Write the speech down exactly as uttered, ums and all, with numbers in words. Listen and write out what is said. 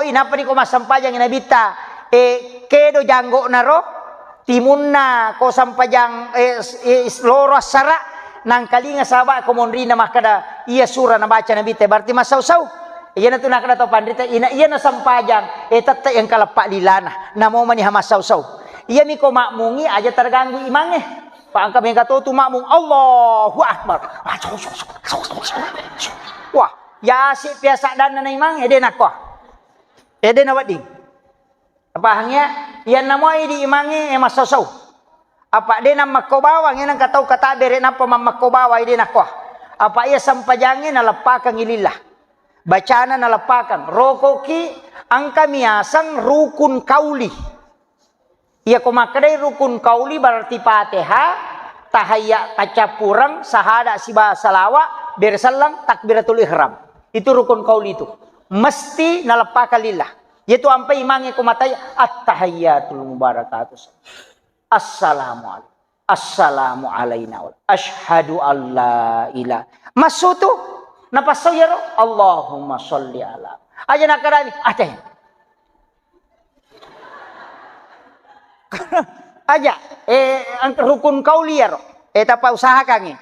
Inappa niko massempajang Nabitta, eh, kedo janggo'na ro, timunna ko sempajang, eh, s-, eh, s-, loro assara, nangkalinga sahabat ko monrina makkada, iya sura nabaca Nabitta, berarti massau-sau. Iyana tu nakkada to panrita, ina iya nasempajang, eh, tette engka leppa lilana, namo maniha massau-sau. Iyami ko makmungi aja terganggu imangnge. Pa engka mega to tu makmung, Allahu Akbar. Wah, yasi piasa danna na imang, eh, de nakko. Eh, de nawedding. Pahang ya? Iyanna moi di imangnge, eh, massau-sau. Apa de nammakko bawang, eh, nangka tau katabbere nappa mammakko bawang, eh, de nakko. Apa iya sempajangnge naleppakangngi lillah. Bacana naleppakang. Rokoki engka miaseng rukun kauli. Iya ko makkedai rukun kauli berarti Fatihah, tahayya, kacappureng, sahada siba salawa, bere selleng, takbiratul ihram. Itu rukun kauli itu. Mesti naleppakang lillah. Yaitu ampai imangnge ko matai, "At-tahiyyatul mubarakatus. Assalamu alaikum. Assalamu alaina. Asyhadu alla ila." Massutu, napassau yaro, "Allahumma sholli ala." Aja nakadami, "Ate." Aja, eh, ang-, rukun kauli yaro. Eh, tapa usahakangngi.